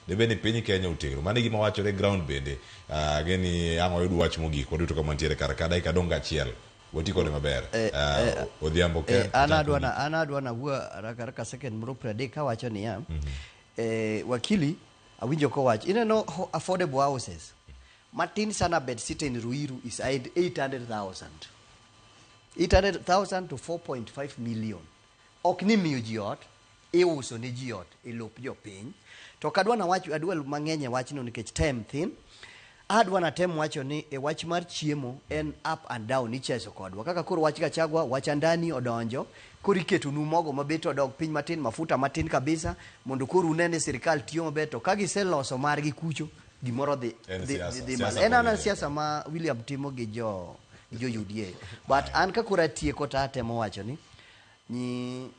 bende debed ni piny Kenya otegno. Mano e gima wachore e ground bende. Ang'e ni ang' wayud wach mogik waduto kama wantiere kar ka dakika dong' achiel. Wati kode maber. Odhiambo Ken. An chak adwa mogik. na an adwa na wuo haraka haraka second moro 30 kawacho niya, wakili awinjo kowach ineno affordable houses matin sana bed sit in Ruiru is 800,000, 800,000 to 4.5 million. Ok ni miyo ji ot, iuso ne ji ot e lop jopiny. To ok adwa na wach adwa mang'eny e wachno nikech time thin. Adwa na tem wacho ni e wach mar chiemo en up and down, icheso kodwa kaka koro wach Gachagua, wach Andani odonjo, koro iketonu mogo mabet odok piny matin, mafuta matin kabisa, mondo koro une ni sirikal tiyo maber. To ka giseloso margi kucho, gimoro dhi En dhi, siasa. dhi Siasa malo. En ana pod siasa ma William timo gi jo UDA. But an ka koro atieko to atemo wacho ni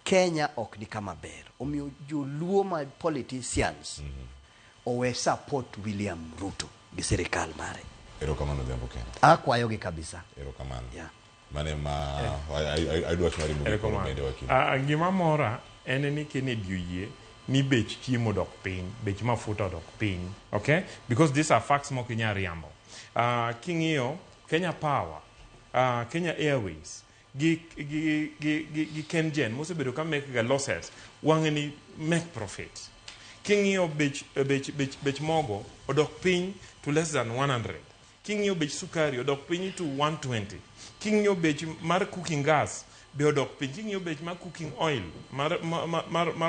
Kenya ok ni kama ber. Omiyo joluo ma politicians owe support William Ruto gi sirikal mare. Erokamano, Odhiambo Ken. Akwayogi kabisa. Erokamano. Yeah. Mane ma ayudo wach mari mogik koro Erokamano. bende, wakili. Gima mora en ni Kennedy oyie ni bech chiemo odok piny, bech mafuta odok piny. Okay? Because these are facts mok inyal riambo. King'iyo Kenya Power, Kenya Airways, gi KenGen mosebedo ka make ga losses, wang'e ni make profit. King'iyo bech mogo odok piny to less than 100. King'iyo bech sukari odok piny to 120. King'iyo bech mar cooking gas be odok piny. King'iyo bech mar cooking oil mar